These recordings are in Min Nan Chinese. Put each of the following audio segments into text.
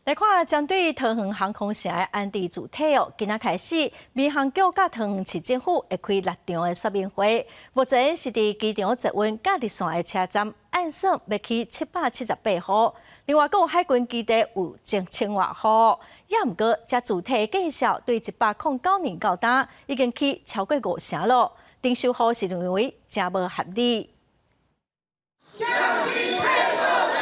來看針對桃園航空城的安置住體哦，今仔開始，民航局佮桃園市政府會開六場的說明會。目前是佇機場捷運佮綠線的車站，按算欲起778戶。另外，閣有海軍基地有1000外戶。也毋過，這住體的價數對109年到今已經起超過五成囉。徵收戶是認為誠無合理。降低配售價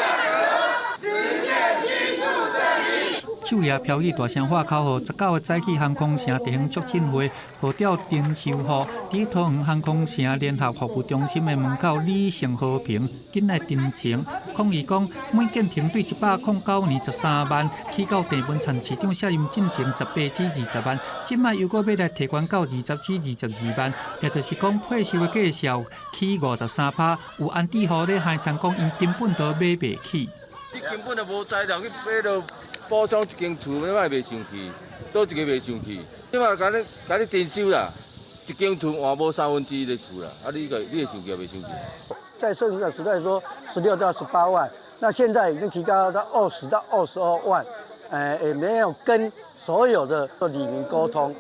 格，實現居住正義。手舉標語大聲喊口號，19個早起航空城地方促進會號召徵收戶，佇桃園航空城聯合服務中心的門口理性和平，緊來陳情，抗議講每建坪對109年13萬起到鄭文燦市長卸任進前18至20萬，這擺又閣欲來提懸到20至22萬，也就是講配售的價數起53趴，有安置戶咧喊聲講，𪜶根本都買袂起。你根本就無材料去買著補償一間厝，你嘛會袂生氣？佗一个袂生氣？這擺共你共你徵收啦，一間厝換無三分之一的厝啦，啊你個你會生氣抑袂生氣？在上個時代說16到18萬，那現在已經提高到20到22萬，也沒有跟所有的里民溝通。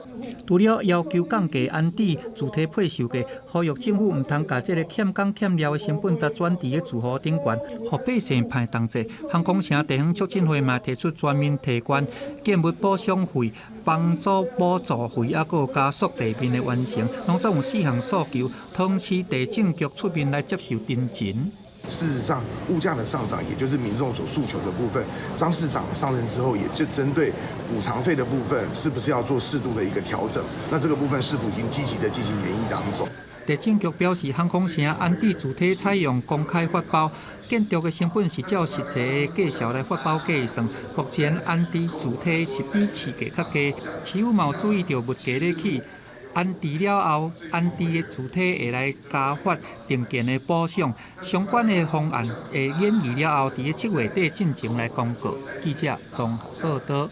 除了要求降低安置住體配售價，呼籲政府毋通共這个欠工欠料的成本共轉佇咧住戶頂懸，予百姓歹同齊。航空城地方促進會嘛提出全面提懸建物補償費、房租補助費，抑閣有加速地面的完成，攏總有四項訴求。桃園市地政局出面來接受陳情。事實上，物價的上漲，也就是民眾所訴求的部分。張市長上任之後，也就針對補償費的部分，是不是要做適度的一個調整？那這個部分是否已經積極的進行研議當中？地政局表示，航空城安置住體採用公開發包，建築的成本是照實際的價數來發包計算。目前安置住體是比市價較低，市府嘛有注意著物價咧起。安置了後，安置的住體會來加發重建的補償，相關的方案會研議了後，佇咧7月底進前來公告。記者綜合報導。